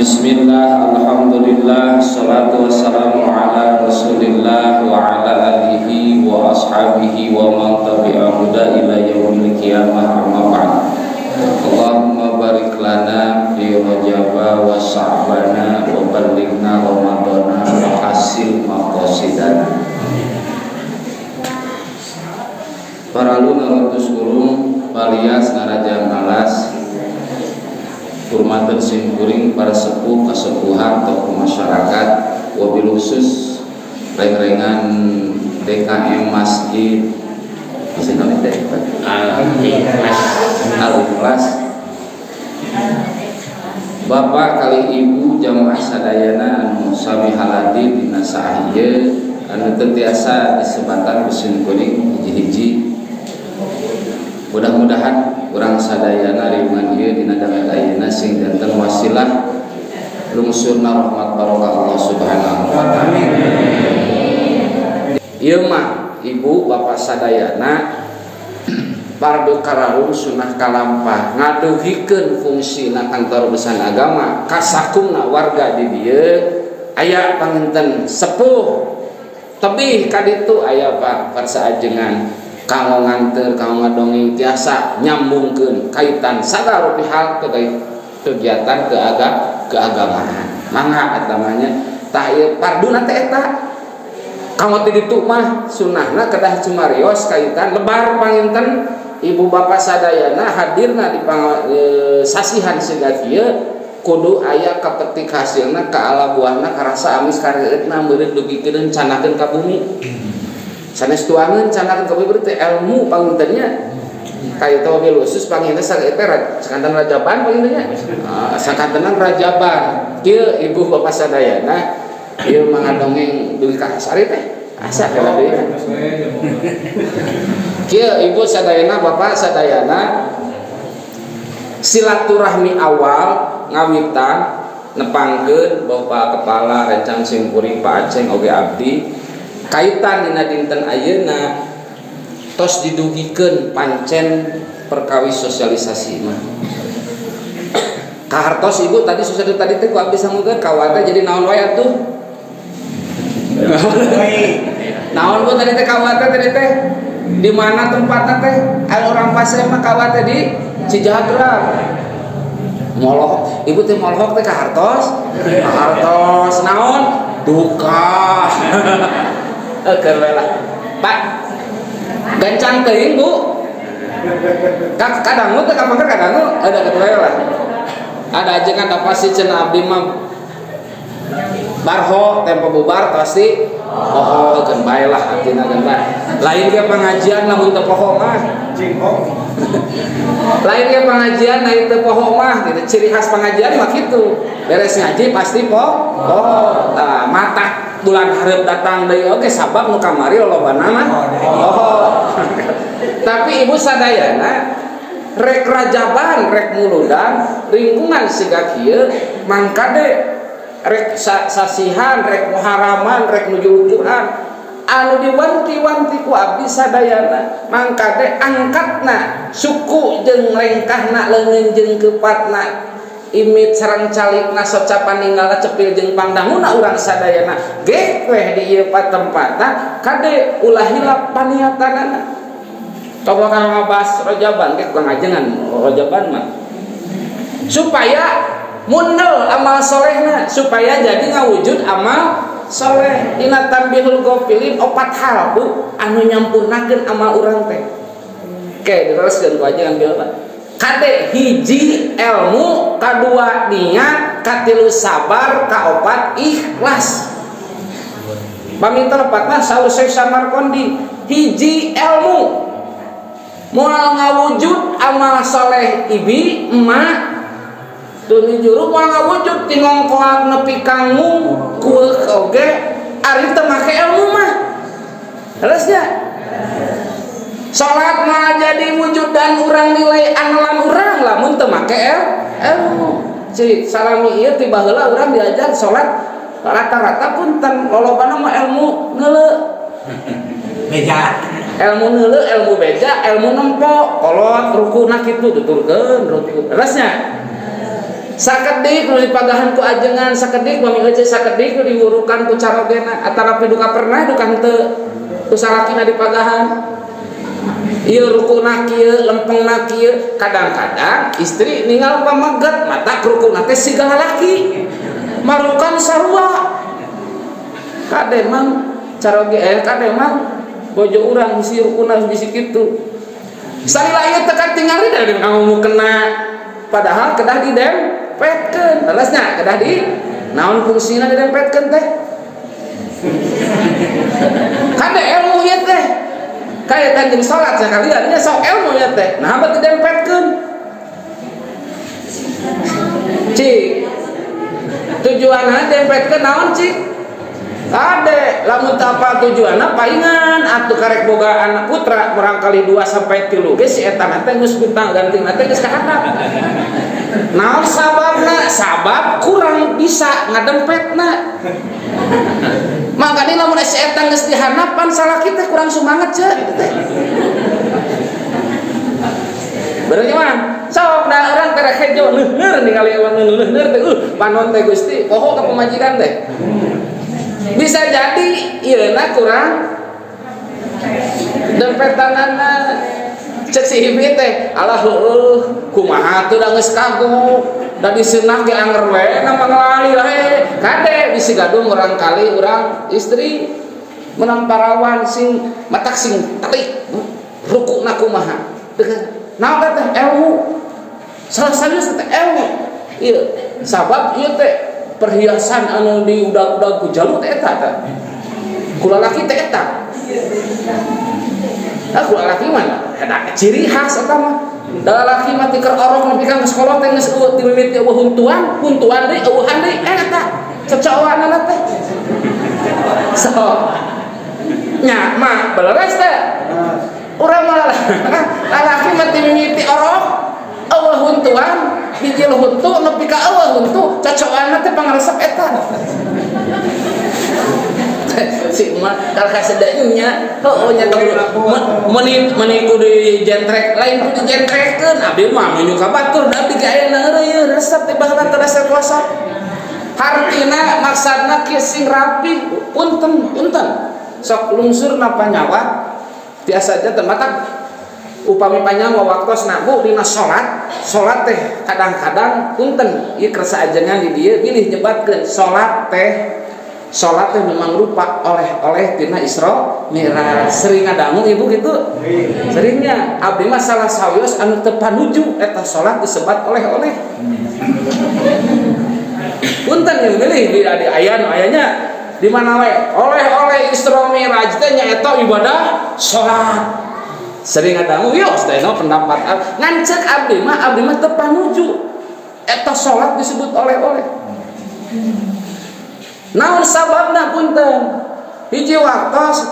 Bismillah, alhamdulillah, salatu wassalamu ala rasulillah wa ala alihi wa ashabihi wa man tabi'a huda ila yaumil qiyamah, amma ba'd. Allahumma barik lana fi rajaba wa sya'bana wa ballighna ramadana wa hasil maqasidana. Paralu ngarantos kurung palias ngaraja ngalas hormatan simkuring para sepuh kesepuhan tokoh masyarakat wabil khusus reng-rengan DKM Masjid Al-Ikhlas, Bapak kali Ibu jamaah sadayana anu sami haladi dina saah ieu anu teu tiasa disebatan ku simkuring hiji-hiji. Mudah-mudahan urang sadayana riungan ieu dina danget ayeuna sing janten wasilah lungsurna rahmat barokah Allah Subhanahu wa taala. Ieu mah ibu bapak sadayana fardu kararung sunah kalampah ngadugikeun fungsina kantor urusan agama kasakumna warga di dieu aya panginten sepuh tebih ka ditu aya Pak parsaajengan kanggo nganteur kanggo ngadongeng tiasa nyambungkeun kaitan sagala rupi hal kegiatan keagamaan mangga eta mah nya tah ieu farduna teh eta kanggo ti ditu mah sunahna kedah cumarios kaitan lebar panginten ibu bapak sadayana hadirna di sasihan siga kieu kudu aya kapetik hasilna ka ala buahna karasa amis kareueutna meureun dugikeun canakeun ka bumi sanes tuangeun canakeun ka bumi berarti ilmu pangintennya kaya wabil khusus panginten saeta sakantenan rajaban pangintennya sakantenan rajaban kieu ibu bapak sadayana ieu mangadongeng dugi ka asari teh asa kana deui kieu ibu sadayana bapak sadayana silaturahmi awal ngawitan nepangkeun Bapak Kepala rencang simkuring Pak Aceng oge abdi kaitan dina dinten ayeuna tos didugikeun pancen perkawis sosialisasi mah kahartos ibu tadi susah tadi teh ku abdi sangukeun kawat teh jadi naon wae atuh naon bu tadi teh kawat teh tadi teh di mana tempatna teh aya orang Pasai mah kawat teh di Cijagra molohok ibu teh molohok teh kahartos kahartos naon duka keur we lah Pak gancang teuing Bu kadangu teh kapangker kadangu ada ketua lah ada aja kan pasti cenah abdi mah barho tempo bubar pasti poho keun bae lah hatina keun bae lain ge pengajian lamun teu poho mah lain ge pengajian lain teu poho mah gitu ciri khas pengajian mah kitu beres ngaji pasti poho tah mata bulan hareup datang deui oke sabab nu kamari lolobana mah poho tapi ibu sadayana rek rajaban rek muludan lingkungan siga kieu mangkade rek sasihan rek muharaman rek nuju Quran anu diwanti-wanti ku abdi sadayana mangkade angkatna suku jeung lengkahna leungeun jeung kepatna imit sareng calikna soca paninggalna cepil jeung pangdanguna urang sadayana geh weh di ieu patempatna kade ulah hilap paniatanana coba kalau ngabahas rojaban ge kurang ajengan rojaban mah supaya mundel amal solehna supaya jadi ngawujud amal soleh dina tambihul ghafilin opat hal bu anu nyampurnakeun amal urang teh oke diteruskeun ku ajengan bil kade hiji ilmu kadua niat katilu sabar kaopat ikhlas paminta lepatna saur Syekh Samarkondi hiji ilmu moal ngawujud amal soleh ibi emak tuni juru moal ngawujud ti ngongkoak nepi ka ngungkueuk oge ari teu make ilmu mah terusnya salat mah jadi wujud dan urang nilai andalan urang lamun teu make ilmu cik salami ieu ti baheula urang diajar salat rata-rata punten lolobana mah ilmu neuleu beja ilmu neuleu ilmu beja ilmu nempo kolot rukuna kitu tuturkeun ruku terusnya Sakedik nu dipagahan ku ajengan, sakedik mami euceu, sakedik nu diwurukan ku carogena, atanapi duka pernah duka henteu ku salakina dipagahan. Ieu rukuna kieu, lempengna kieu. Kadang-kadang istri ninggal pameget mata rukuna teh siga lalaki. Marukan sarua. Kade mang caroge kade mang bojo urang bisi rukuna bisi kitu. Salila ieu teh katingali da ngomong kena, padahal kedah didempetkeun. Leresnya kedah di naon fungsina didempetkeun teh? Kade ilmu ieu teh. Kaya teh jeung salat sakalian nya sok ilmu ieu teh. Nah bet didempetkeun. Cik. Tujuanna dempetkeun naon cik? Kade lamun teu apal tujuanna paingan atuh karek boga anak putra murangkali 2 sampai 3 ge si eta teh geus bintang ganting teh geus kahadap. Naon sababna? Sabab kurang bisa ngadempetna. Makanya lamun si eta geus dihanapan salaki teh kurang semangat ce itu teh. Berarti mah sok da urang teh hejo leuheur ningali leuheur teh panon teh Gusti poho ka pamajikan teh. Bisa jadi ieuna kurang dempetanana. Cek si Ibi teh alah heueuh kumaha teu da geus kagok da diseunah ge anger we na manglali lah kade bisi gaduh murangkali urang istri menang parawan sing matak sing telik rukuna kumaha naon teh ilmu salah satu teh ilmu ieu sabab ieu teh perhiasan anu diudag-udag ku jalu teh eta teh ku lalaki teh eta. Nah, ku lalaki mah eta ciri khas eta mah. Da lalaki mah tiker orok nepi ka sekolah teh geus eueuh ti mimiti eueuh huntuan, huntuan deui eueuhan deui eta cocoanana teh. So nya mah beleres teh. Urang mah lalaki mah ti mimiti orok eueuh huntuan, bijil huntu nepi ka eueuh huntu, cocoanna teh pangaresep eta. Si emak kalau kasedanya heueuh nya meni meni kudu dijentrek lain kudu dijentrekkeun abdi mah nuju ka batur da abdi ge aya heureuy resep teh baheula teh resep kuasa hartina maksadna kieu sing rapi punten punten sok lungsurna panyawa biasa aja teh matak upami panyawa waktosna Bu dina salat salat teh kadang-kadang punten ieu kersa ajengan di dieu bilih nyebatkeun salat teh memang rupa oleh-oleh tina Isra Mi'raj. Sering ngadangu ibu gitu? Seringnya. Abdi mah salah sawios anu teu panuju eta salat disebat oleh-oleh. Punten yang milih di adi aya nu ayanya di mana we? Oleh-oleh Isra Mi'raj teh nyaeta ibadah salat. Sering ngadangu yeuh sadayana pendapat ngan ceuk abdi mah teu panuju eta salat disebut oleh-oleh. Naon sababna punten? Hiji waktos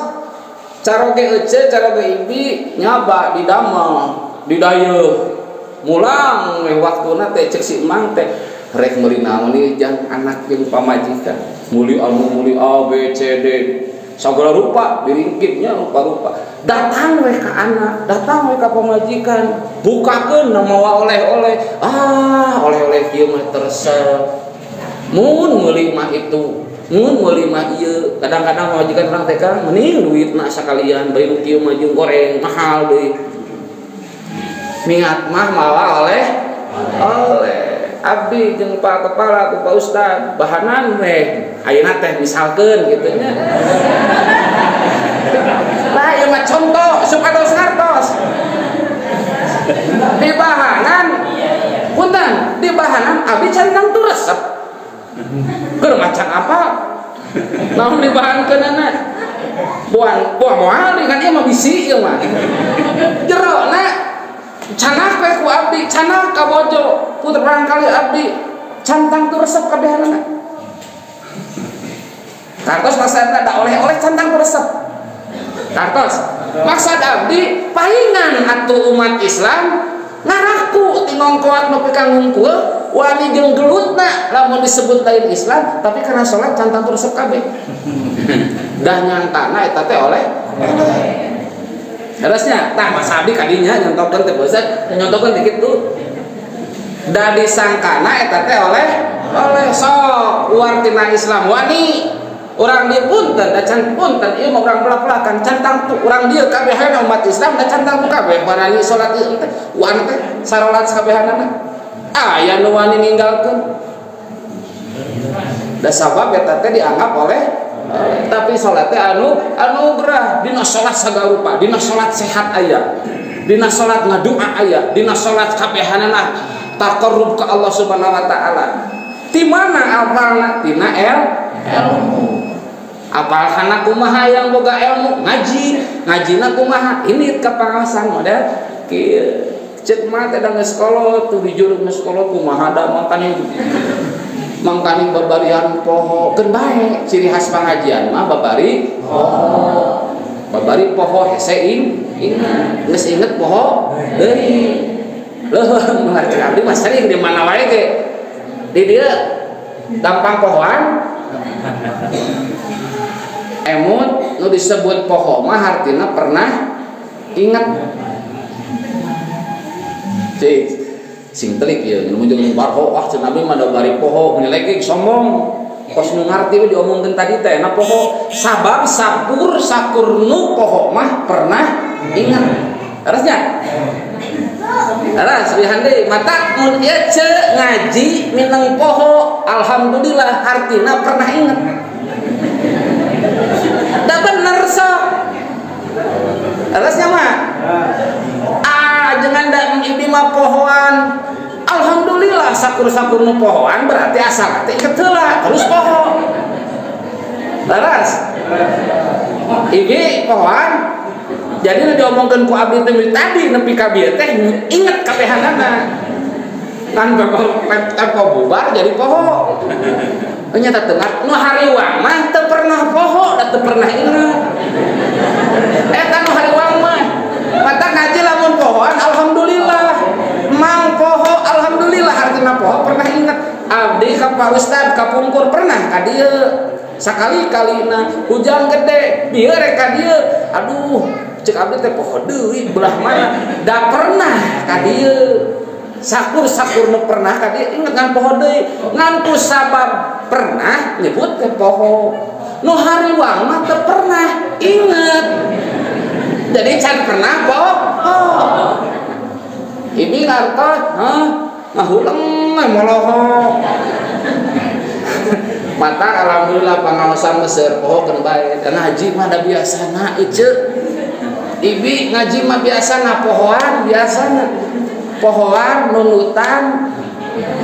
caroge ece caroge ibi nyaba didamel didayeuh mulang we waktuna teh cek si emang teh rek meuli naon ieu jang anak jeung pamajikan muli anu muli A B C D sagala rupa diringkitnya rupa-rupa datang we ka anak datang we ka pamajikan bukakeun mawa oleh-oleh ah oleh-oleh kieu mah teresep mun meuli mah itu mun meuli mah ieu kadang-kadang pamajikan urang teh kan mending duitna sakalian bari nu kieu mah jeung goreng mahal deui mingat mah mawa oleh oleh abdi jeung Pak Kepala ku Pak Ustad bahanan we ayeuna teh misalkeun kitu nya lah ieu mah contoh supados ngartos di bahanan punten di bahanan abdi can tangtu resep keur macan apa naon dibahankeunana buang buang moal kan ieu mah bisi ieu mah jerona canak we ku abdi canak ka bojo puter barangkali abdi cantang teu resep kabehanana kartos maksudna da oleh-oleh cantang teu resep kartos maksud abdi paingan atuh umat Islam ngaraku ti ngongkoat nepi ka ngungkul wani jeung gelutna lamun disebut lain Islam tapi karena salat cantang teu resep kabeh dah nyangkana eta teh oleh harusnya tah Mas Abdi kadinya nyontokeun teh bosan nyontokeun dikit tuh Da disangkana eta teh oleh oleh sok luar tina Islam wani urang dieu punten da can punten ieu mah urang pelak-pelakan can tangtu urang dieu kabehana umat Islam da can tangtu kabeh warani salat ieu teh wan teh sarolat sakabehanana aya nu wani ninggalkeun da sabab eta teh dianggap oleh tapi salat teh anu anugerah dina salat sagala rupa, dina salat sehat aya, dina salat ngadua aya, dina salat kabehanana taqarrub ka Allah Subhanahu wa taala. Di mana apalna? Tina ilmu. Apalna kumaha yang boga ilmu? Ngaji. Ngajina kumaha? Ini ka pangaosan model kieu. Cek mah teh da geus kolot, tuh dijuruk geus kolot kumaha da mangkaning mangkaning babarian poho. Keun bae ciri khas pengajian mah babari poho. Babari poho hese inget. Geus inget poho deui. Leuheung ngarti abdi mah sering di mana wae ge. Di dieu gampang pohoan. Emut nu disebut poho mah artina pernah inget. Cik sing telik ieu nu jeung barho ah cenah abdi mah da bari poho mun lagi sombong. Kos nu ngarti we diomongkeun tadi teh na poho sabab sakur sakur nu poho mah pernah inget. Harusnya Aras lihan deui mata mun ieu ce ngaji mineng poho alhamdulillah hartina pernah inget. Da bener sok. Harusnya mah. Ah jangan da ibi mah pohoan. Alhamdulillah sakur-sakur nu pohoan berarti asal teh inget heula terus poho. Laras. Ibi pohoan jadi nu diomongkeun ku abdi teh tadi nepi ka bieu teh inget kabehanana. Kan tempo bubar jadi poho. Nya teu nu hariwang mah teu pernah poho da teu pernah inget. Eta nu hariwang mah. Mata ngaji lamun pohoan alhamdulillah. Mang poho alhamdulillah artina poho pernah inget. Abdi ka Pak Ustad kapungkur pernah ka dieu. Sakali-kalina hujan gede bieu rek ka dieu. Aduh cek abdi teh poho deui belah mana da pernah ka dieu. Sakur-sakur nu pernah ka dieu inget ngan poho deui ngan ku sabab pernah nyebut teh poho. Nu hariwang mah teu pernah inget. Jadi can pernah poho. Ibi ngartos, hah, ngahuleng molohok. Mata alhamdulillah pangaosan mah seueur poho keun bae. Karena haji mah da biasana ece. Ibi ngaji mah biasana pohoan biasana. Pohoan nunutan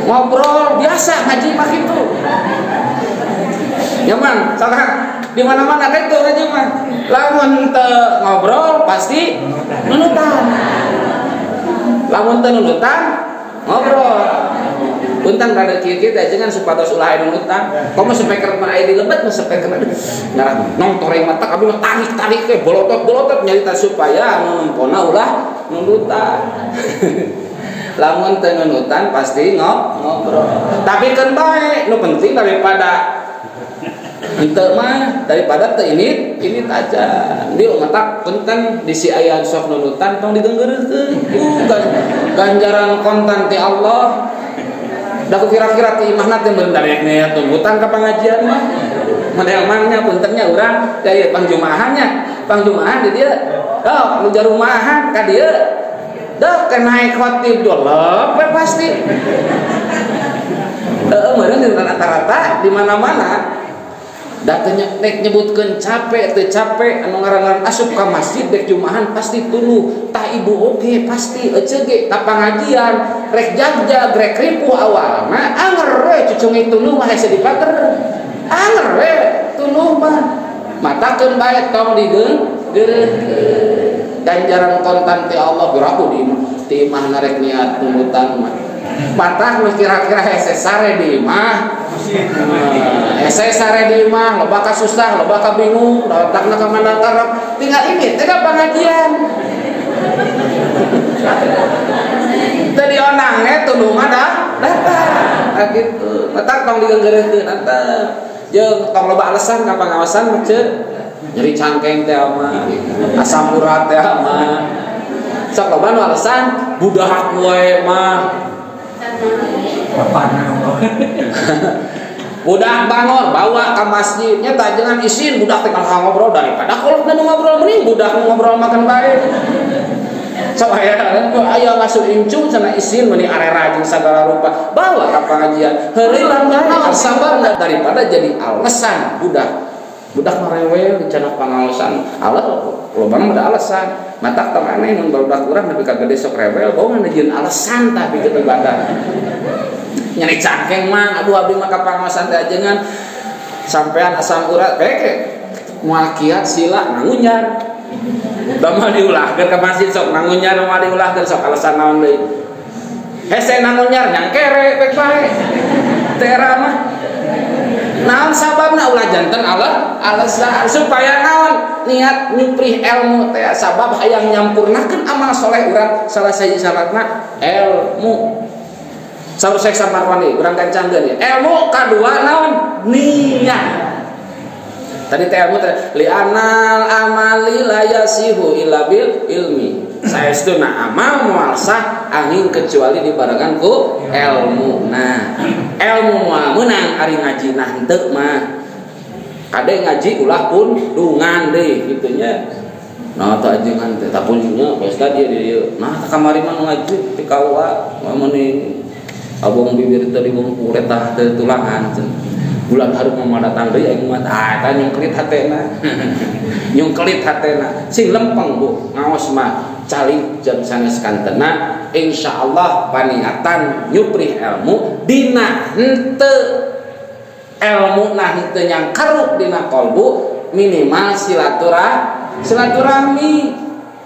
ngobrol biasa ngaji mah kitu. Ya mang, salah di mana-mana kitu ngaji mah. Lamun teu ngobrol pasti nunutan. Lamun teu nunutan ngobrol. Punten rada kieu-kieu teh jangan supados ulah aya nunutan. Komo speaker mah aya di lebet mah speaker ngarah nong toreng mata abdi mah tarik-tarik teh bolotot-bolotot nyarita supaya anu nempona ulah nunutan. Lamun teu nunutan pasti ngobrol. Tapi keun bae nu penting daripada henteu mah daripada teu ini aja. Dieu matak punten di si aya sok nunutan tong digeunggeureuhkeun. Ganjaran kontan ti Allah. Da ku kira-kira ti imahna teh meureun darek nya tuntutan ka pangajian mah. Model mangnya puntennya urang da ieu pangjumahannya. Pangjumahan di dieu. Oh, nu jarumahan ka dieu. Deuh ke naik khotib dolep we pasti. Heeh meureun di rata-rata di mana-mana. Da teu nek nyebutkeun capek teu capek anu ngaran-ngaran asup ka masjid dek jumahan pasti tunduh tah ibu oge pasti ece ge ka pangajian rek jagjag rek ripuh awalna anger we cucungi tunduh mah hese dipater anger we tunduh mah matakeun bae tong digeunggeureuhkeun ganjaran kontan ti Allah biraku di ti imah narek niat tundutan mah patah nu kira-kira hese sare di imah. Hese sare di imah loba ka susah loba ka bingung otakna ka mana karep tinggal ini teh ka pangajian teu dionang ge tunduh mah datang nah kitu matak tong digeunggeureuhkeun antep jeung tong loba alasan ka pangaosan mah ceu nyeri cangkeng teh mah asam urat teh mah sok loba nu alasan budak wae mah Bapakna ngobrol. Budak bangor bawa ke masjid nya, jangan isin budak teh kalau ngobrol. Daripada kalau nu ngobrol, mending budak nu ngobrol makan bae. Sok aya aya ngasuh incu cenah isin, meuni arera jeung sagala rupa, bawa ka pengajian, heureuy bae, sabar, daripada jadi alasan budak. Budak mah rewel cenah pangaosan, Allah loba mah ada alasan. Matak tong aneh mun barudak urang nepi ka gede sok rewel, bawa ngajieun alasan tah pikeun ibadah. Nyeri cangkeng mah, aduh, abdi mah ka pangaosan teh ajengan sampean asam urat beke moal kiat sila nangunyar. Da moal diulahkeun ka masjid, sok nangunyar, moal diulahkeun, sok alasan naon deui. Hese nangunyar nyangkere pek bae tera mah. Naon sababna? Ulah janten Allah alasan, supaya naon, niat nyuprih ilmu teh, sabab hayang nyampurnakeun amal soleh urang, salah sahiji syaratna ilmu. Saur Syekh Samarwani, urang gancangkeun ya. Ilmu kadua naon? Niat. Tadi teh ilmu teh li'anal amali la yasihu illa bil ilmi. Saestuna amal moal sah angin kecuali dibarengan ku ilmu. Nah, ilmu moal meunang ari ngaji nah henteu mah. Kade ngaji ulah pun dungan deui kitu nya. Nah, tak ajengan teh tapunnya pesta dia dia. Nah, tak kamari mah ngaji ti kawa mun abong bibir teh dibungkur tah teu tulangan. Bulan hareup mah datang deui aing mah. Ah, eta nyungkelit hatena, nyungkelit hatena. Sing lempeng, Bu, ngaos mah calik jam sanes kantena. Insyaallah paniatan nyuprih ilmu, dina henteu ilmu nah henteu nyangkaruk dina kolbu, minimal silaturahmi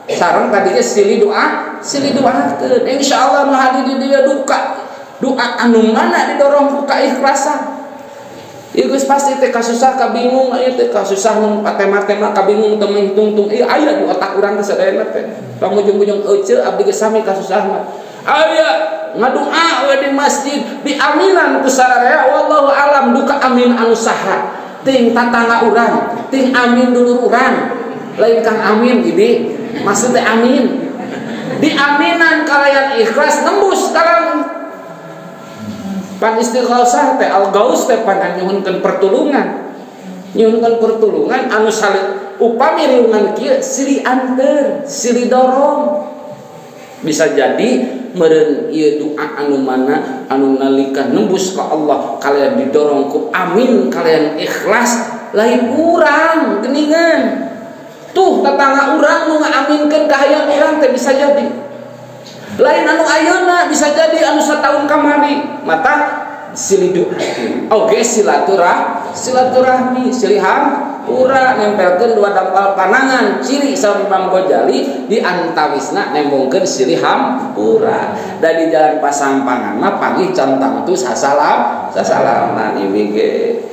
sareng tadinya silih doa, silih doakeun. Insyaallah nu hadir di dieu duka doa anu mana didorong ku keikhlasan. Ieu geus pasti teh kasusah kabingung, ieu teh kasusah nu tema-tema kabingung teu menghitung-hitung. Ieu aya di otak urang teh sadayana teh. Pangujung-ujung euceu abdi geus sami kasusah mah. Aya ngadoa we di masjid diaminan ku sararea, wallahu alam duka amin anu saha. Ting tatangga urang, ting amin dulur urang. Lain Kang Amin ini, maksudnya amin. Diaminan kalayan ikhlas nembus kalang. Pan istighosah teh al gaus teh pan nyuhunkeun pertulungan. Nyuhunkeun pertulungan anu saling upami riungan kieu silih anteur, silih dorong. Bisa jadi meureun ieu doa anu mana anu nalika nembus ka Allah kalian didorong ku amin kalian ikhlas, lain urang geuningan. Tuh tetangga urang nu ngaaminkeun ka hayang urang teh bisa jadi. Lain anu ayeuna, bisa jadi anu satahun kamari. Mata silih doa oke, silaturahmi, silih hampura, nempelkeun dua dampal panangan ciri sama Imam Ghazali di antawisna nembongkeun silih hampura. Da di jalan Pasampangan mah panggih centang tu sasalam sasalaman ieu ge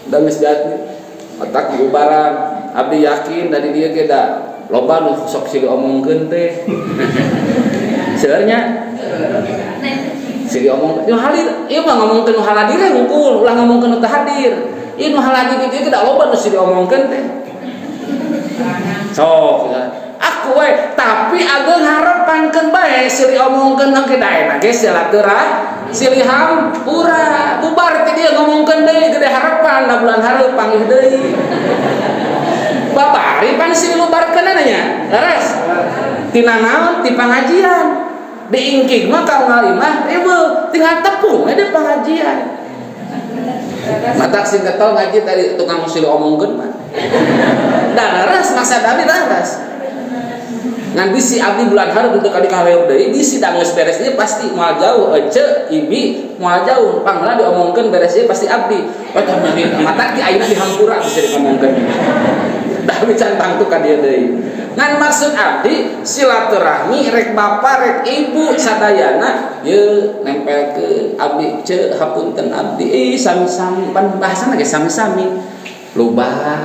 da geus jadi otak bubaran. Abdi yakin dari dia ge da loba nu sok silih omongkeun teh. Sebenarnya silih omong nu hadir ieu mah ngomongkeun nu hadir hungkul, ulah ngomongkeun nu teu hadir. Ieu nu hadir di dieu da loba nu silih omongkeun teh. Sok aku we, tapi ageung harapan keun bae silih omongkeun engke daena ge silaturahmi, silih hampura. Bubar ti dieu ngomongkeun deui, gede harapan da bulan hareup panggih deui. Babari pan silih lubarkeun nya leres tina naon, ti pengajian diingkig mah ka unggal imah riweuh, tinggal tepung we di pengajian. Matak sing getol ngaji tadi tukang silih omongkeun mah da leres. Masa abdi leres ngan bisi abdi bulan hareup untuk kali kaweuk deui, bisi da geus beres ieu pasti moal jauh ece ibi moal jauh panglah diomongkeun beres ieu pasti abdi. Oh, tah matak di ayeuna dihampura bisa diomongkeun da abdi can tangtu ka dieu deui. Ngan maksud abdi silaturahmi rek bapak rek ibu sadayana ye nempelkeun abdi ce hapunten abdi ih sami-sami, pan bahasana ge sami-sami loba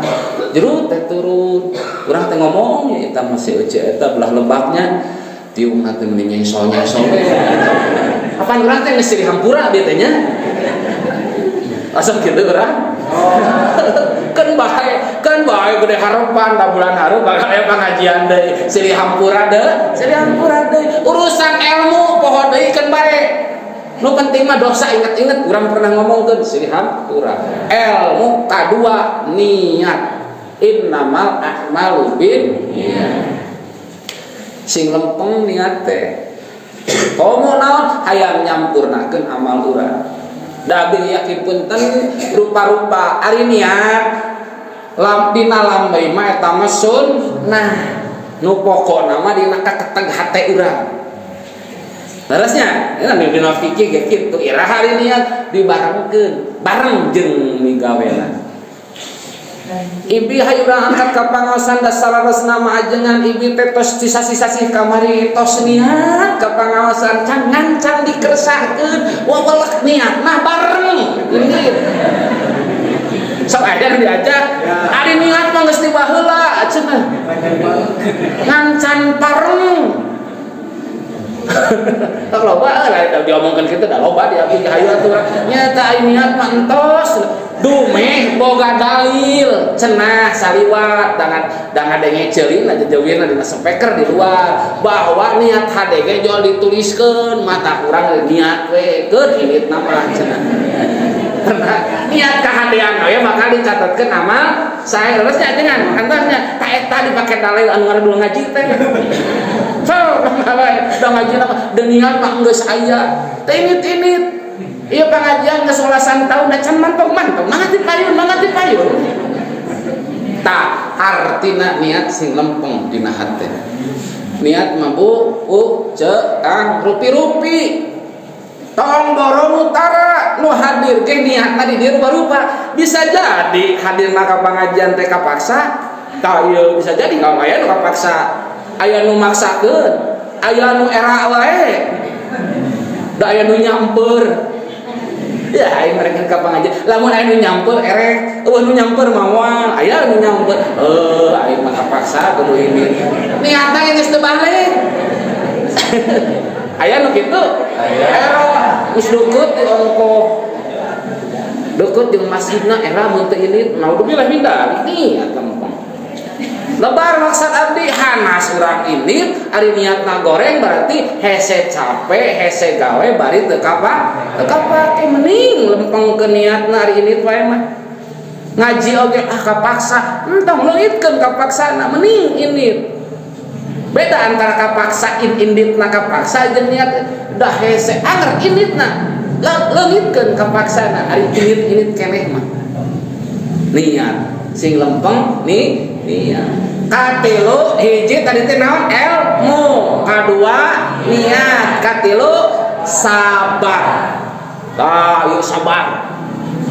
jerut teh turun urang teh ngomong ya eta masih euceu eta belah lebaknya tiung teh meni nyesol-nyesol we. Apaan urang teh geus dihampura abdi teh nya asa kitu urang. Kan bae, kan bae gede harapan da bulan hareup bakal aya pengajian deui, silih hampura deui, silih hampura deui. Urusan ilmu poho deui, kan bae. Nu penting mah dosa inget-inget urang pernah ngomongkeun silih hampura. Ilmu kadua niat. Innamal a'malu binniyat. Sing lempeng niat teh. Komo naon hayang nyampurnakeun amal urang. Da abdi yakin punten rupa-rupa ari niat lam dina lambey mah eta mah sunnah. Nu pokona mah dina kaketeg hate urang. Leresnya, ini dina fikih ge kitu, iraha ari niat dibarengkeun, bareng jeung migawena. Ibi hayu urang angkat ka pangaosan da saleresna mah ajengan ibi teh tos sisasi-sasi kamari tos niat ka pangaosan can ngancan dikersakeun wawelek niat mah bareng ini. Sok aya nu diajak, ari niat mah geus dibaheula cenah. Ngancan pareng. Tak loba lah diomongkeun kitu da loba di abdi hayu atuh nya ta ari niat mah entos dumeh boga dalil cenah saliwat dangan denge ceulina jejeuwirna dina speaker di luar bahwa niat hade ge jual dituliskeun mata kurang niat we keur inditna mah cenah. Pernah niat kahadean we bakal dicatatkeun amal sae leresnya dengan kantornya ta eta dipake dalil anu ngaradul ngaji teh. So, da ngaji mah da niat mah geus aya. Teh init-init. Ieu pengajian geus welasan tahun da can mantog-mantog, mangga ti payun, mangga ti payun. Tah artina niat sing lempeng dina hate. Niat mah bu, u, ce, kang, rupi-rupi. Tong borong utara nu hadir ge niatna di dieu rupa-rupa. Bisa jadi hadirna ka pangajian teh kapaksa. Tah ieu bisa jadi ka aya nu kapaksa. Aya nu maksakeun, aya nu era wae. Da aya nu nyamper. Ya aing mereka ka pangajian. Lamun aya nu nyamper erek, eueuh nu nyamper mah moal, aya nu nyamper. Heuh aing mah kapaksa kudu ini. Niatna geus teu balik. Aya nu kitu? Era geus deukeut di ongkoh. Deukeut jeung masjidna era mun teu ini, naudzubillah min dzalik. Niat lempeng. Lebar maksud abdi hanas urang ini ari niatna goreng berarti hese capek hese gawe bari teu kapake mending lempeng ke niatna ari ini wae mah ngaji oge ah kapaksa entong leungitkeun kapaksana mending ini beda antara kapaksa inditna kapaksa jeung niat dah hese anger inditna leungitkeun kapaksana ari indit-indit keneh mah niat sing lempeng nih niat katilu hiji tadi teh naon ilmu kadua niat katilu sabar. Tah ieu sabar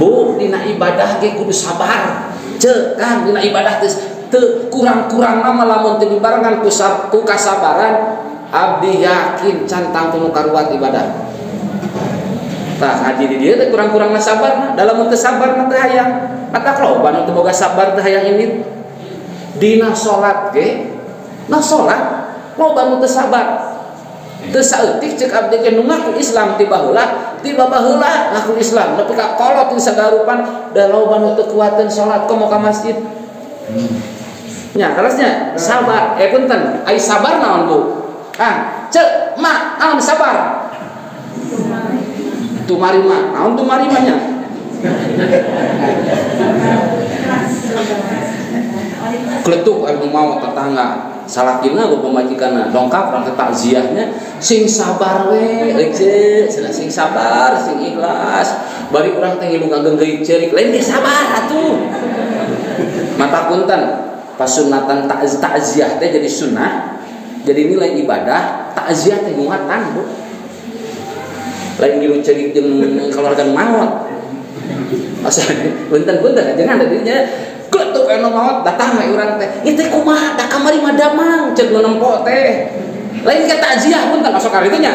bu dina ibadah ge kudu sabar ceuk kan dina ibadah teh teu kurang-kurang mah lamun teu dibarengan ku kasabaran abdi yakin can tangtu nu karuat ibadah. Tah ngaji di dieu teh kurang-kurangna sabar mah da lamun teu sabar mah teu hayang mata loba nu teu boga sabar teu hayang indit. Dina salat ge na salat loba nu teu sabar teu saeutik ceuk abdi ge nu ngaku Islam ti baheula ti baheula ngaku Islam nepi ka kolot di sagarupan da loba nu teu kuateun salat komo ka masjid nya terusnya sabar punten ai sabar naon Bu ah ceuk mak naon sabar tumarima naon tumarima nya kletuk anu mau tetangga salakina ku pamajikanna dongkap urang teh takziahnya sing sabar we euy cenah sing sabar sing ikhlas bari urang teh ngilu ngageunggeui ceurik lain ge sabar atuh mata punten pasunatan takziah teh jadi sunnah jadi nilai ibadah takziah teh nguatan Bu lain ngilu ceurik jeung keluarga maot asa punten-punten jangan tadinya kletuk anu maot datang we urang teh ieu teh kumaha da kamari mah damang ceuk nu nempo teh lain ke takziah punten masuk ka ditu nya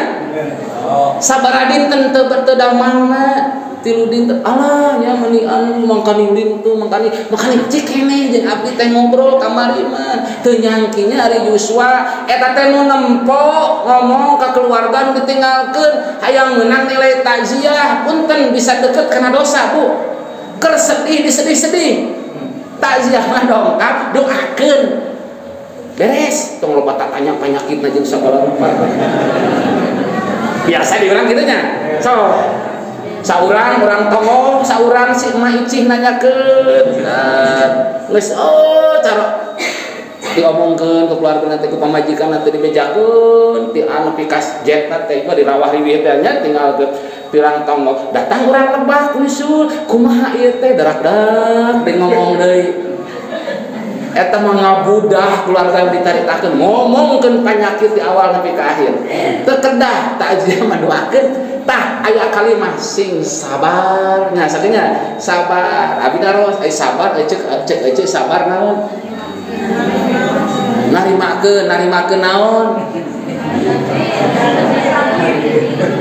sabaraha dinten teu damangna tilu dinten alah nya meuni anu mangkani lintu mangkani mangkani cik keneh jeung abdi teh ngobrol kamari mah teu nyangkinya ari Yuswa eta teh nu nempo ngomong ka keluarga nu ditinggalkeun hayang meunang nilai takziah punten bisa deket kana dosa Bu keur sedih disedih-sedih takziah mah dongkap doakeun beres tong loba tatanya penyakitna jeung sagala rupa biasa di urang kitu nya So saurang urang tongong, saurang si emak icih nanyakeun. Nah, geus oh cara diomongkeun ke keluarga nanti, ku pamajikan nanti dibejakeun ti anu pikas jet teh mah dirawah riwih teh nya, tinggal ke pirang tonggo datang urang lebah usul kumaha ieu teh, darak-dak deui ngomong deui. Eta mah ngabudah keluarga dicaritakeun, ngomongkeun penyakit di awal sampai ke akhir. Teu kedah takziah mah doakeun. Tah, aya kalimah sing sabar nya, sakinya sabar abi naros ai sabar cek cek cek sabar naon? Narimakeun, narimakeun naon?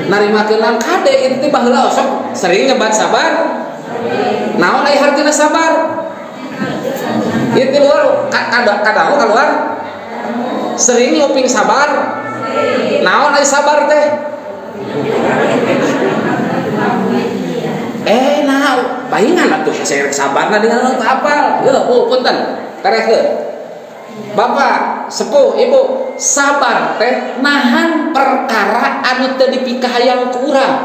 Narimakeun naon? Kade itu teh baheula sok sering nyebat sabar. Naon ai hartina sabar? Itu luar kadang keluar sering nguping sabar. Naon ai sabar teh? Nah pahingan atuh saya sabarna dengan teu apal. Yeuh, Bu, punten karehkeun. Bapak, sepuh, ibu, sabar teh nahan perkara anu teu dipikahayang ku urang.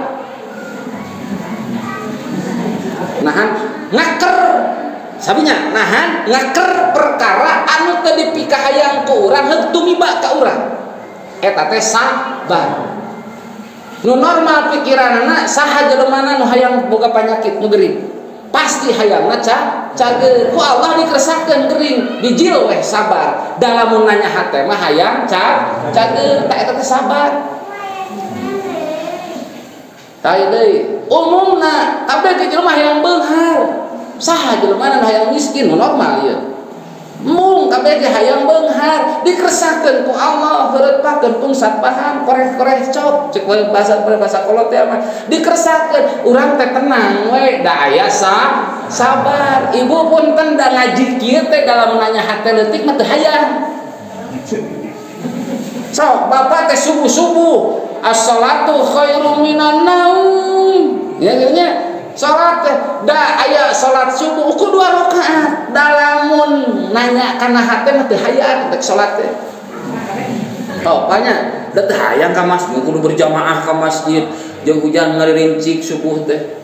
Nahan ngaker sabinya, nahan ngaker perkara anu teu dipikahayang ku urang, heuk tumiba ka urang. Eta teh sabar. Nu normal pikiranana, saha jelemana nu hayang boga panyakit nu gering? Pasti hayangna cager. Ku Allah dikeresakeun gering, dijil weh sabar. Dalam nanya hate mah hayang cager, tak eta teh sabar. Tah deui, umumna kabeh ke jelema hayang beunghar. Saha jelema nu hayang miskin? Nu normal ieu. Mung kabeh ge hayang beunghar, dikeresakeun ku Allah heureutpakeun pungsat paham koreh-koreh cok cek bahasa bahasa kolot teh mah dikeresakeun. Urang teh tenang we da aya sabar. Ibu punten, da ngaji kieu teh dalam nanya hate leutik mah teu hayang. Sok bapak teh subuh-subuh as-salatu khairum minan naum ya nya. Salat teh da aya salat subuh ukur 2 rakaat, dalamun nanya kana hate mah teu hayang teh salat teh. Oh, banyak da teu hayang ka masjid, kudu berjamaah ka masjid jeung hujan ngarincik subuh teh.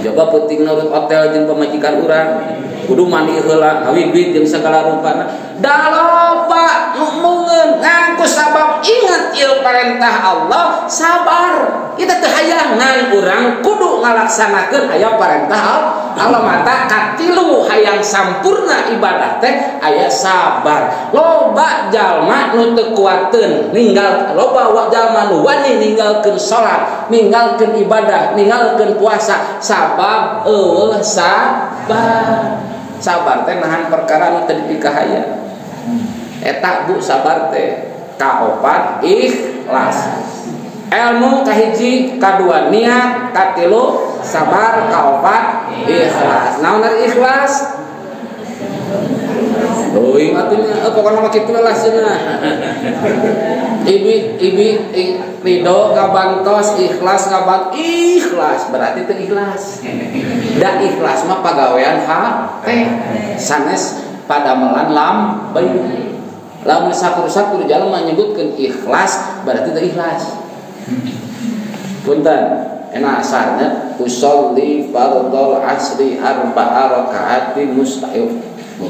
Coba peuting nurut hotel jeung pamajikan urang kudu mandi heula, ngawi duit jeung segala rupana. Da loba nu embungeun ngangku sabab ingat ieu perintah Allah, sabar. Kita teu hayang ngan urang kudu ngalaksanakeun aya perintah Allah. Mata katilu hayang sampurna ibadah teh aya sabar. Loba jalma nu teu kuateun ninggal, loba jalma nu wani ninggalkeun salat, ninggalkeun ibadah, ninggalkeun puasa sabab eueuh sabar. Sabar teh nahan perkara nu teu dipikahayang. Eta Bu sabar teh. Kaopat ikhlas. Ilmu kahiji, kadua niat, katilu sabar, kaopat ikhlas. Naon ari ikhlas? Euy atuh pokona mah kitu lah cenah. Ibi ibi ridho kabantos, ikhlas kaban ikhlas berarti teu ikhlas. Da ikhlas mah pagawean hate sanes padamelan lambai. Lamun sakur-sakur jalma menyebutkeun ikhlas berarti teu ikhlas. Punten, enak asarnya usolli fardhol asri arba'a raka'ati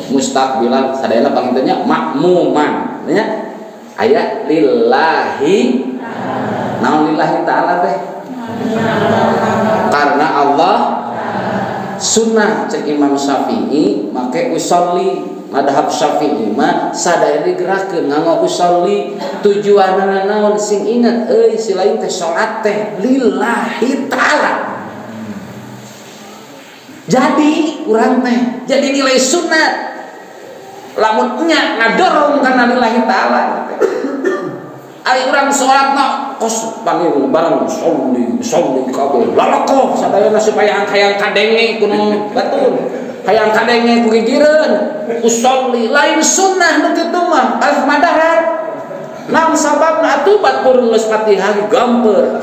mustaqbilan sadayana pangintennya makmuman nya aya lillahi. Naon lillahi ta'ala teh? Karena Allah. Sunnah cek Imam Syafi'i make usolli, madhab Syafi'i mah sadaya digerakkeun nganggo usolli. Tujuanna naon? Sing inget euy si lain teh salat teh lillahi ta'ala. Jadi urang teh jadi nilai sunat lamun nya ngadorong kana lillahi ta'ala. Ari urang salatna kos panggil bareng sholli sholli kabeh lalakoh sadayana supaya hayang kadenge ku nu batur, hayang kadenge ku gigireun usolli. Lain sunnah nu kitu mah, kalah madarat. Naon sababna atuh? Batur geus Fatihah gamper.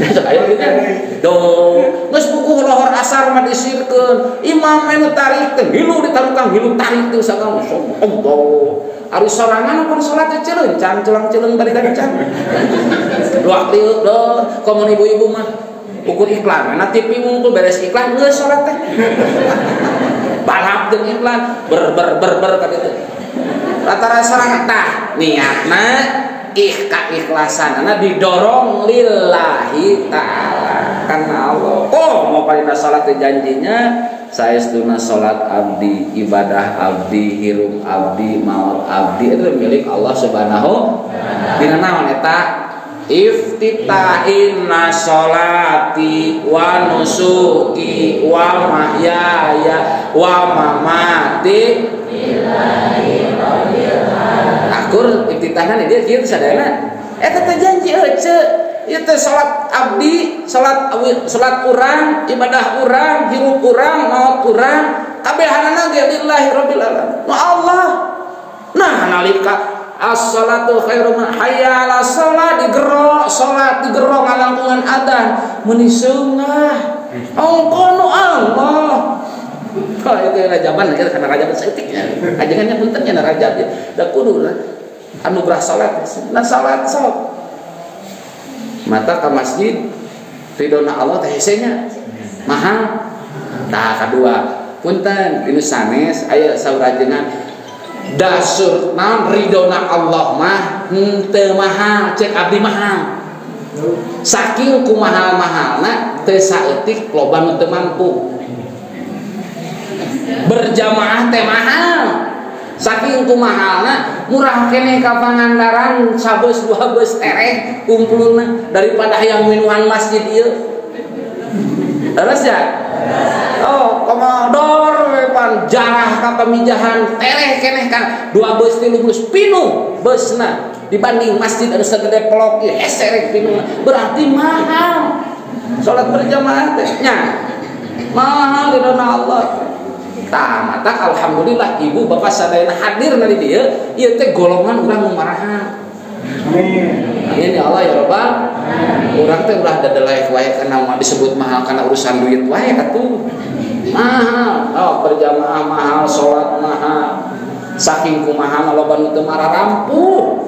Sok aya gitu. Do, geus puguh lohor asar mah disirkeun. Imam anu tarik teh ngilu ditarukang ngilu tarik teh sakang Allah. Ari sorangan pun salat teh celeuncang celang-celeung bari gancang. Luak liuk do, komo ibu-ibu mah ukur iklan, na TV ngumpul beres iklan geus salat teh. Balap jeung iklan ber ber ber ber ka ditu. Rata-rata sorangan tah niatna keikhlasan didorong lillahi ta'ala karena Allah. Oh, mau pada salat janjinya saestuna salat abdi, ibadah abdi, hirup abdi, maut abdi itu milik Allah Subhanahu. Dina naon eta? Iftitah inna sholati wa nusuki wa mahyaya wa mamati. Akur iftitahna dia kieu sadayana eta teh janji ece ieu teh salat abdi, salat salat urang, ibadah urang, hirup urang, maut urang, kabehanana ge lillahi rabbil alamin. Nu Allah. Nah, nalika as-salatu khairum hayya 'ala shalah digerok salat digerok ngalangkungan adzan meuni seungah ongkono Allah. Oh, itu rajaban kita karena rajaban saeutik nya. Ajengannya punten nya rajab ya. Da kudu lah anugerah salat. Nah, salat sok. Mata ke masjid ridona Allah teh hese nya. Mahal. Tah kadua, punten dinu sanes aya saur ajengan dasur naon ridona Allah mah henteu mahal, cek abdi mahal. Saking kumahal-mahalna teu saeutik loba nu teu mampu. Berjamaah teh mahal. Saking kumahalna murah keneh ka Pangandaran sabeus dua beus tereh kumpulna daripada hayang minuhan masjid ieu. Terus ya? Oh, komodor pan jarah ka pamijahan tereh keneh kan dua beus tilu beus pinuh beusna dibanding masjid anu sagede pelok ieu hese rek pinuh, berarti mahal salat berjamaah teh nya, mahal di Allah. Tah matak alhamdulillah ibu bapak sadayana hadir na di dieu, ieu teh golongan urang nu marahan. Amin. Amin ya Allah ya Rabbal. Urang teh ulah dadelaek wae kana disebut mahal karena urusan duit wae atuh. Mahal. Oh, berjamaah mahal, salat mahal. Saking kumaha loba nu teu mararampuh.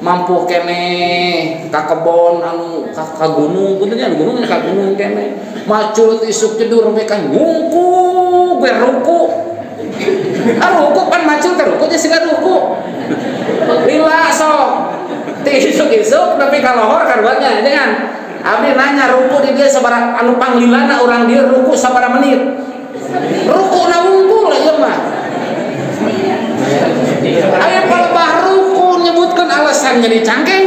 Mampu keneh ka kebon anu ka gunung, punten nya gunung ka gunung keneh. Macul isuk cedur we kan ngungku gue ruku. Ah, ruku kan macul teh ruku teh siga ruku. Lila sok. Ti isuk-isuk tapi ka lohor karuatnya jangan. Abdi nanya ruku di dia sabaraha anu panglilana urang dia ruku sabaraha menit. Ruku na wungkul ieu mah. Aya palebah ruku nyebutkeun alasan jadi cangkeng.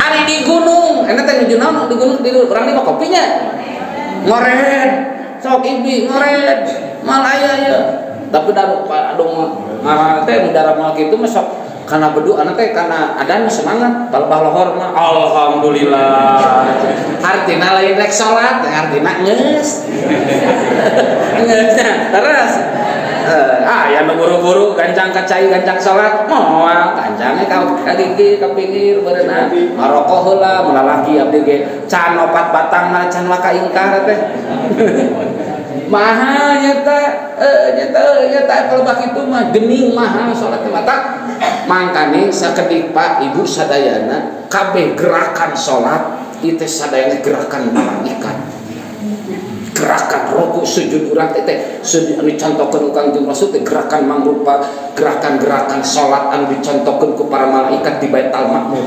Ari di gunung, enak teh nuju naon di gunung di urang di mah kopinya. Ngored. Sok ibi ngored. Mal aya ieu. Tapi da aduh ngaran teh nu darah kitu mah sok kana bedu anak teh kana adan semangat palebah lohor mah alhamdulillah. Artina lain rek salat, artina geus. Geus terus ah ya nu buru-buru gancang ka cai gancang salat moal gancangnya ka gigi ka pinggir berenang ngarokok heula mun lalaki abdi ge can opat batang mah can waka ingkar teh mahal nyata nyata nyata kalau bak itu mah gening mahal salat teh. Mata mangkane sakedik Pak Ibu sadayana kabeh gerakan salat itu sadayana gerakan malaikat, gerakan ruku sujud urang teh teh sujud anu dicontohkeun ku Kangjeng Rasul teh gerakan mangrupa gerakan-gerakan salat anu dicontohkeun ku para malaikat di Baitul Makmur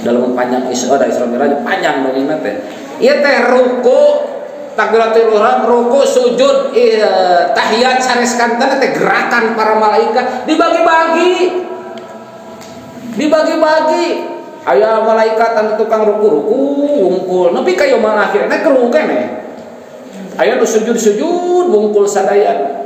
dalam panjang Isra da Isra Mi'raj panjang dongengna teh. Ieu teh ruku takbiratul ihram, ruku, sujud, tahiyat sanes kanten teh gerakan para malaikat dibagi-bagi, dibagi-bagi. Aya malaikat anu tukang ruku ruku wungkul nepi ka yaumul akhir na keur keneh. Aya nu sujud sujud wungkul sadayana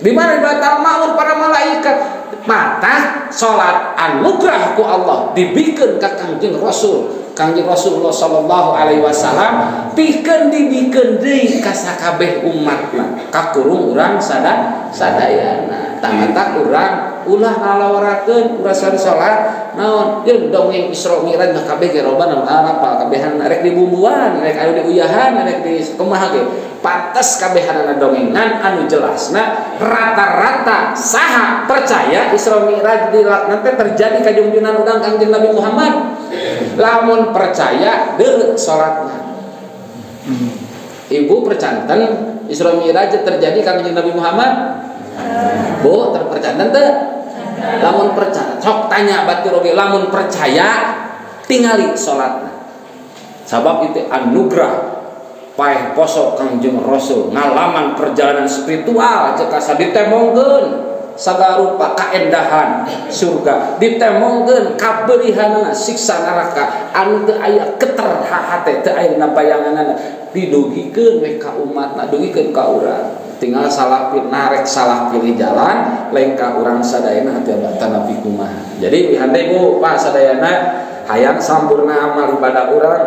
di mana di Baitul Makmur para malaikat. Mata salat anugerah ku Allah dibikeun ka Kangjeng Rasul, Kangjeng Rasulullah sallallahu alaihi wasallam pikeun dibikeun deui ka sakabeh umatna kakurung urang sadayana. Tamatak urang Ulah ngalawarakeun urusan salat naon jeung dongeng Isra Mi'raj mah kabeh ge loba nu apal kabehan, rek dibumbuan, rek anu diuyahan, rek di kumaha ge pantes kabehanana dongeng. Ngan anu jelasna rata-rata saha percaya Isra Mi'raj nanti terjadi ka jungjungan urang Kangjeng Nabi Muhammad? Lamun percaya, deureuh salatna. Ibu percanten Isra Mi'raj terjadi Kangjeng Nabi Muhammad? Bu, terpercanten teu? Lamun percaya, sok tanya batur oge, lamun percaya tingali salatna. Sabab itu anugerah paeh poso Kangjeng Rasul, ngalaman perjalanan spiritual cek asa ditembongkeun sagarupa kaendahan surga, ditembongkeun kaberihanana siksa neraka anu teu aya keter hate, teu aya dina bayanganana, didugikeun we ka umatna, dugikeun ka urang. Tinggal salah pilih, narek salah pilih jalan lain ka urang sadayana hati abatan nabi kumaha. Jadi wihande Ibu, Pak sadayana, hayang sampurna amal ibadah urang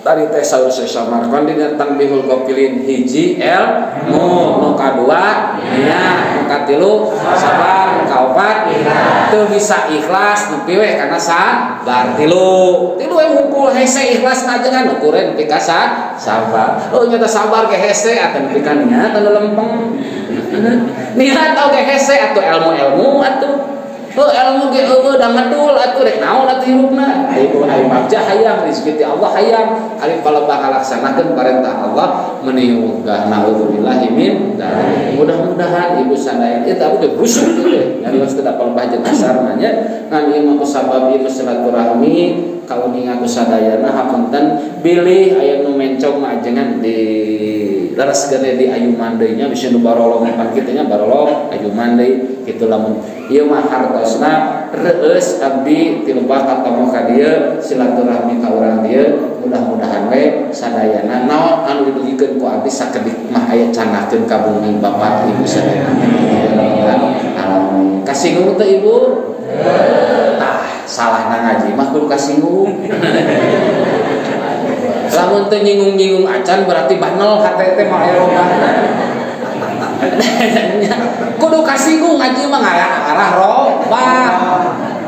tadi teh saur Syekh Samarkandi dina Tanbihul Ghafilin, hiji ilmu, nu kadua niat, nu katilu sabar, nu kaopat teu bisa ikhlas nepi we kana sabar. Tilu tilu we hungkul hese ikhlas ngajengan, ukuran nepi ka sabar. Oh, nyata sabar ge hese atuh, nepi ka niat anu lempeng. Niat oge hese atuh, ilmu-ilmu atuh. Oh, ilmu ge eueuh da ngedul atuh, rek naon atuh hirupna? Ibu ari bagja hayang rezeki ti Allah, hayang ari palebah ngalaksanakeun perintah Allah meni wegah, naudzubillahi min dzalik. Mudah-mudahan ibu sadaya ieu teh abdi busuk teh nyarios teu palebah jeung kasarna nya, ngan ieu mah kusabab ieu silaturahmi kauninga ku sadayana. Hapunten bilih aya nu mencong mah ajengan di lereskeun di ayuman deui nya, bisi nu barolong pan kitu nya, barolong ayuman deui kitu. Lamun ieu mah hartosna reueus abdi tilebah katomo ka dieu, silaturahmi ka urang dieu. Mudah-mudahan we sadayana naon anu didugikeun ku abdi sakedik mah aya candakeun ka bumi bapak ibu sadayana. Alamin. Kasinggung teu, Ibu? Tah, salahna ngaji mah kudu kasinggung. Lamun teu nyinggung-nyinggung acan berarti banel hate teh, mah aya robahna. Kudu kasinggung, ngaji mah ngarah arah robah.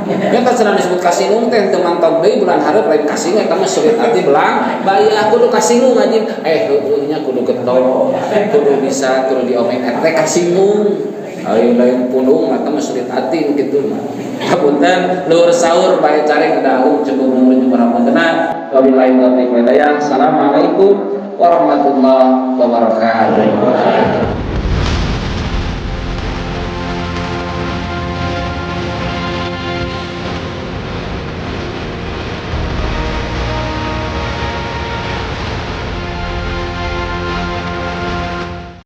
Ya kan sedang disebut kasinggung teh teu mantog deui bulan hareup, lain kasinggung eta mah sulit hati belang bayah. Kudu kasinggung ngaji, heueuh nya, kudu getol, kudu bisa, kudu diomeng eta kasinggung. Ayo lain pundung eta mah sulit hati nu kitu mah. Hapunten luhur sahur bae carek da cukup nunggu hapuntenna. Wabillahi taufiq wal hidayah. Assalamualaikum warahmatullahi wabarakatuh.